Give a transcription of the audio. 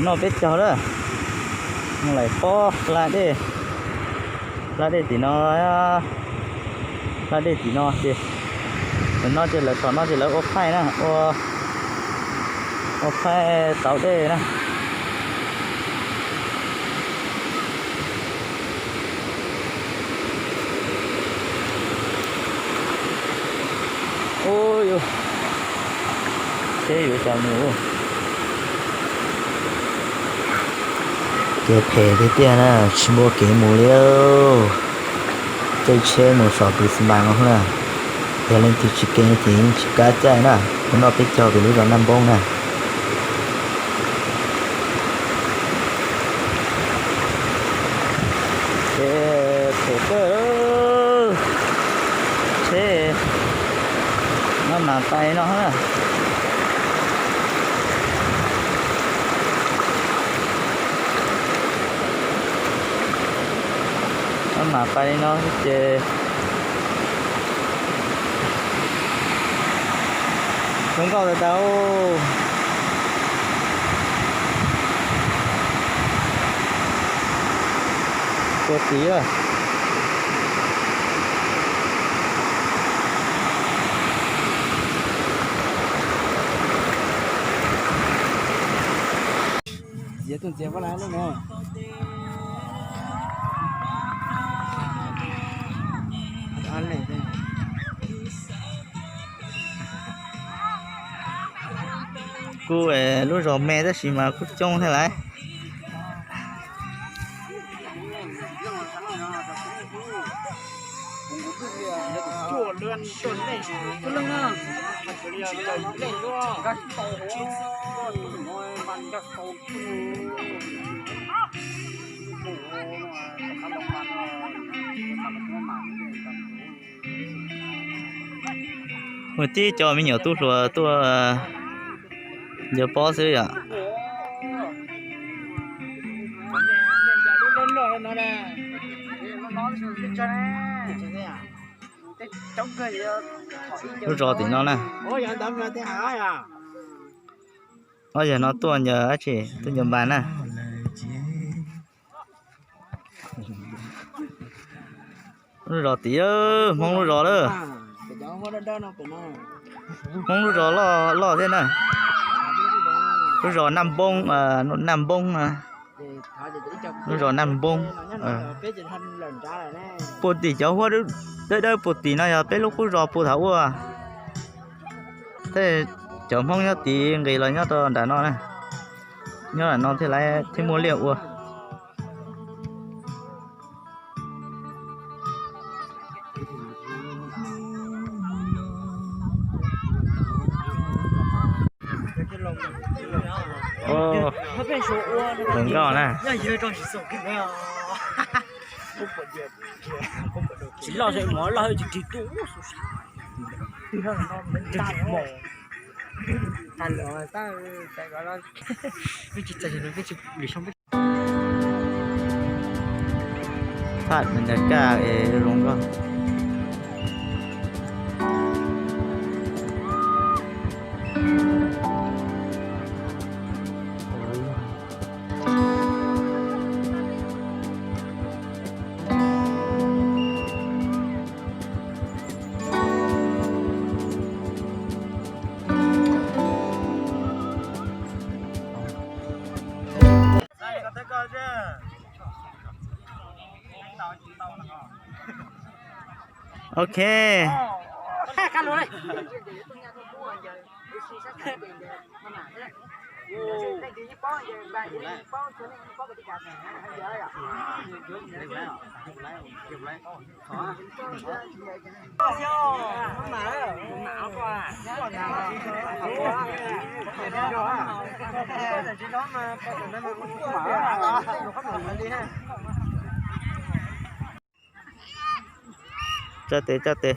Noj peb caug lawm, mus lawm pob hla dej, hla dej tim no, hla dej tim no ces, tam no ces lawv tom no ces lawv ua phaij na, ua, ua phaij tauv dej na. Ub, yuav, seb yuav cas mus. Ces phem tiag tiag na, tsis muaj kev mus li. Caij tsheb mus saum tus xi mas no na, yog leej twg tsis keev ces yeej tsis kam caij na. Mus noj peb caug pem lub zos Naj Npoob na. Ces phem kawg, tsheb maj mam pais no na. Maj mam pais li no ces zoo nkauj tas tas. Tua tid lawm. Kuj lub zos me tab sis mas kuj coob thiab lauj. Mus tib co me nyuam tub hluas tuaj ncaws pob xwb yom. Lub zos tim no na. Ob yawg no tuaj ncaws dab tsi? Tuaj ncaws npas na. Lub zos tid, Hmoob lub zos lawm. Hmoob lub zos loj loj thiab na. Lub zos Naj Npoob, Naj Npoob. Lub zos Naj Npoob. Puag tim cov huab dawb dawb puag tim no yog peb lub qub zos puag thaum ub. Tej cov Hmoob nyob tid nqis los nyob rau nram no na. Nyob nram no thiaj li thiaj muaj liaj ua. Zoo nkauj na. Tsis loj, mov loj tsis rig tuaj. Phaj me ntawd kaj es zoo nkauj. Ok. Tso tes, tso tes.